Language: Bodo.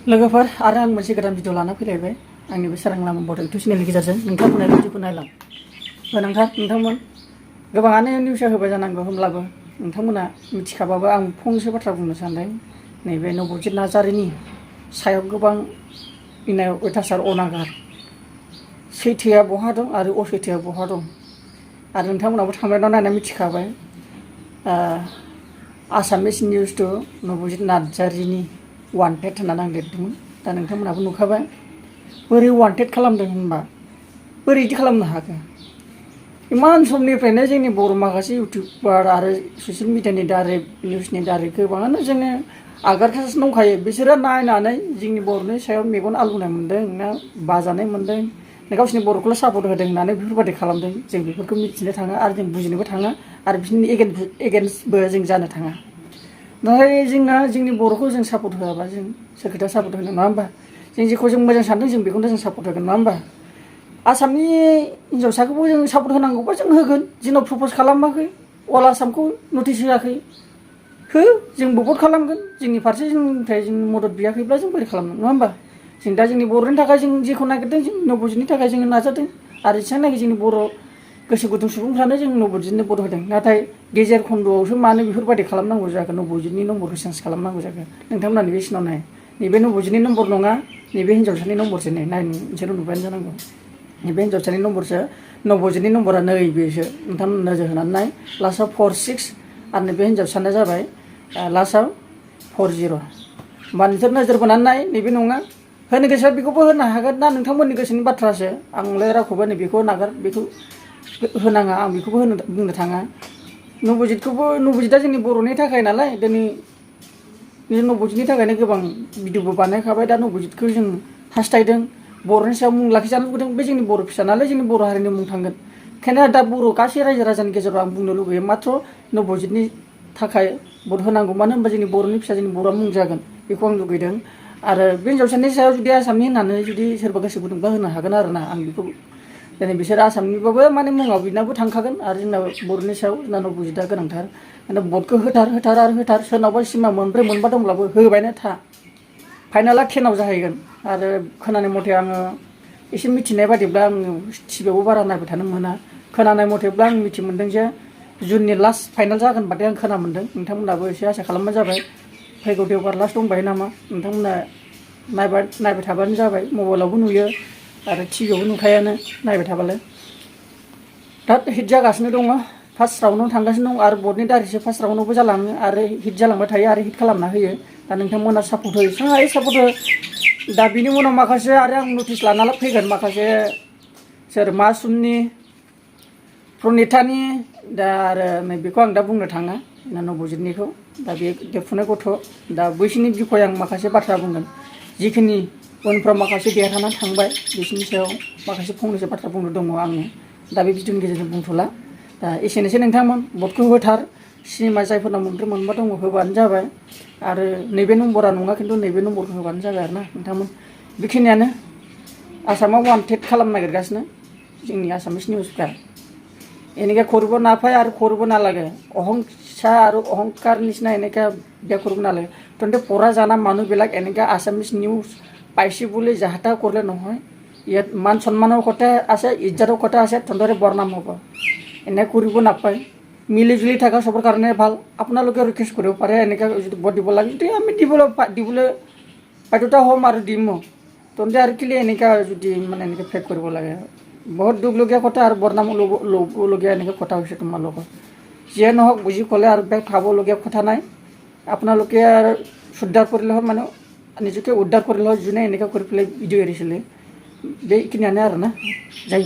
लोगोफोर आरो आं मोनसे गोदान भिडिअ लाना फैलायबाय आंनि बे सोरां लामा बर' इउटुब चेनेलनि गेजेरजों नोंथांमोना भिडिअखौ नायलां नोंथांमोन गोबाङानो निउसआ होबाय जानांगौ होमब्लाबो नोंथांमोना मिथिखाबाबो आं फंसे बाथ्रा बुंनो सानदों नैबे नबजित नार्जारिनि सायाव गोबां इनाय अयथासार अनागार सैथोआ बहा दं आरो असैथोआ बहा दं आरो नोंथांमोनाबो थांबायना नायना मिथिखाबाय आसामिस निउस टु नबजित नार्जारिनि वान्टेड होननानै आं लिरदोंमोन दा नोंथांमोनाबो नुखाबाय बोरै वान्टेड खालामदों होनबा बोरै इदि खालामनो हाखो इमान समनिफ्रायनो जोंनि बर' माखासे इउटिउबार आरो ससियेल मिडियानि दारै निउसनि दारै गोबाङानो जोङो आगारगासिनो दंखायो बिसोरो नायनानै जोंनि बर'नि सायाव मेगन आलौनाय मोन्दों ना बाजानाय मोन्दों ना गावसिनि बर'खौल' सापर्ट होदों होननानै बेफोरबायदि खालामदों जों बेफोरखौ मिथिनो थाङा आरो जों बुजिनोबो थाङा आरो बिसोरनि एगेन्स्टबो जों जानो थाङा नाथाय जोंना जोंनि बर'खौ जों सापर्ट होआबा जों सोर खोथा सापर्ट होनो नङा होमबा जों जेखौ जों मोजां सानदों जों बेखौनो जों सापर्ट होगोन नङा होमबा आसामनि हिन्जावसाखौबो जों सापर्ट होनांगौबा जों होगोन जोंनाव प्रप'ज खालामाखै अल आसामखौ नटिस होआखै हो जोंबो भट खालामगोन जोंनि फारसे जोंनिफ्राय जों मदद बियाखैब्ला जों बोरै खालामनो नङा होमबा जों दा जोंनि बर'नि थाखाय जों जेखौ नागिरदों जों नबजितनि थाखाय जोङो नाजादों आरो जेसेबांनाखि जोंनि बर' गोसो गुदुं सुबुंफ्रानो जों नबजितनो भट होदों नाथाय गेजेर खन्द'आवसो मानो बेफोरबायदि खालामनांगौ जाखो नबजितनि नम्बरखौ चेन्ज खालामनांगौ जाखो नोंथांमोना नैबे सिनाव नाय नैबे नबजितनि नम्बर नङा नैबे हिन्जावसानि नम्बरसो नाय नोंसोर नुबायानो जानांगौ नैबे हिन्जावसानि नम्बरसो नबजितनि नम्बरा नैबेसो नोंथांमोना नोजोर होनानै नाय लास्टआव 46 आरो नैबे हिन्जावसाना जाबाय लास्टआव 40 होमबा नोंसोर नोजोर बोनानै नाय नैबे नङा होनो गोसोआ बेखौबो होनो हागोन ना नोंथांमोननि गोसोनि बाथ्रासो आंलाय रावखौबो नैबेखौ नागार बेखौ होनाङा आं बेखौबो बुंनो थाङा नबजितआ जोंनि बर'नि थाखाय नालाय दिनै नबजितनि थाखायनो गोबां भिडिअबो बानायखाबाय दा नबजितखौ जों हास्थायदों बर'नि सायाव मुं लाखिजानो लुगैदों बे जोंनि बर' फिसा नालाय जोंनि बर' हारिनि मुं थांगोन ओंखायनो दा बर' गासै रायजो राजानि गेजेराव आं बुंनो लुगैयो माथ्र नबजितनि थाखाय भट होनांगौ मानो होनबा जोंनि बर'नि फिसा जोंनि बर'आ मुं जागोन बेखौ आं लुगैदों आरो बे हिन्जावसानि सायाव जुदि आसामनि होननानै जुदि सोरबा गोसो गुदुंबा होनो हागोन आरो ना आं बेखौ दिनै बिसोर आसामनिबाबो माने मुङाव बिनाबो थांखागोन आरो जोंना बर'नि सायाव जोंना नबजितआ गोनांथार भटखौ होथार सोरनावबा सिमा मोनब्रै मोनबा दंब्लाबो होबायनो था फाइनाला 10 आव जाहैगोन आरो खोनानाय मथे आङो एसे मिथिनाय बादिब्ला आङो टिभिआवबो बारा नायबाय थानो मोना खोनानाय मथेब्ला आं मिथि मोन्दों जे जुननि लास्ट फाइनाल जागोन बादि आं खोना मोन्दों नोंथांमोनाबो एसे आसा खालामबानो जाबाय फैगौ देवबार लास्ट दंबाय नामा नोंथांमोना नायबाय थाबानो जाबाय मबाइलावबो नुयो आरो टिभिआवबो नुखायानो नायबाय थाबालाय दा हिट जागासिनो दङ फार्स्ट राउन्डआव थांगासिनो दं आरो भटनि दारैसो फार्स्ट राउन्डआवबो जालाङो आरो हिट जालांबाय थायो आरो हिट खालामना होयो दा नोंथांमोना सापर्ट होयो एसेबां हायो सापर्ट हो दा बिनि उनाव माखासे आरो आं नटिस लाना फैगोन माखासे सोर मासुमनि प्रणितानि दा आरो नैबेखौ आं दा बुंनो थाङा नबजितनिखौ दा बे देरफुनाय गथ' दा बैसोरनि बिखय आं माखासे बाथ्रा बुंगोन जिखिनि उनफ्राव माखासे देरहानानै थांबाय बिसोरनि सायाव माखासे फंनैसो बाथ्रा बुंनो दङ आङो दा बे भिडिअनि गेजेरजों बुंथ'ला दा एसेनोसै नोंथांमोन भटखौ होथार सिनेमा जायफोरनाव मोनब्रै मोनबा दङ होबानो जाबाय आरो नैबे नम्बरा नङा खिन्थु नैबे नम्बरखौ होबानो जाबाय आरो ना नोंथांमोन बेखिनियानो आसामाव वान्टेड खालामनो नागिरगासिनो जोंनि आसामिस निउसफ्रा এনেকৈ কৰিব নাপায় আৰু কৰিব নালাগে অহংসা আৰু অহংকাৰ নিচিনা এনেকৈ বিয়া কৰিব নালাগে তহঁতে পঢ়া জানা মানুহবিলাক এনেকৈ আছামিজ নিউজ পাইছে বুলি যাহা তাহা কৰিলে নহয় ইয়াত মান সন্মানৰ কথা আছে ইজ্জতৰ কথা আছে তহঁতৰে বদনাম হ'ব এনে কৰিব নাপায় মিলি জুলি থকা চবৰ কাৰণে ভাল আপোনালোকে ৰিকুৱেষ্ট কৰিব পাৰে এনেকৈ যদি ভোট দিব লাগে যদি আমি দিবলৈ বাধ্যতা হ'ম আৰু দিমো তহঁতে আৰু কেলৈ এনেকৈ যদি মানে এনেকৈ ফেক কৰিব লাগে বহুত দুখলগীয়া কথা আৰু বদনাম ল'বলগীয়া এনেকৈ কথা হৈছে তোমালোকৰ যিয়ে নহওক বুজি ক'লে আৰু বেগ খাবলগীয়া কথা নাই আপোনালোকে আৰু উদ্ধাৰ কৰিলে হয় মানে নিজকে উদ্ধাৰ কৰিলে হয় যোনে এনেকৈ কৰি পেলাই ভিডিঅ' এৰিছিলে বেইখিনিয়ানে আৰু না যাই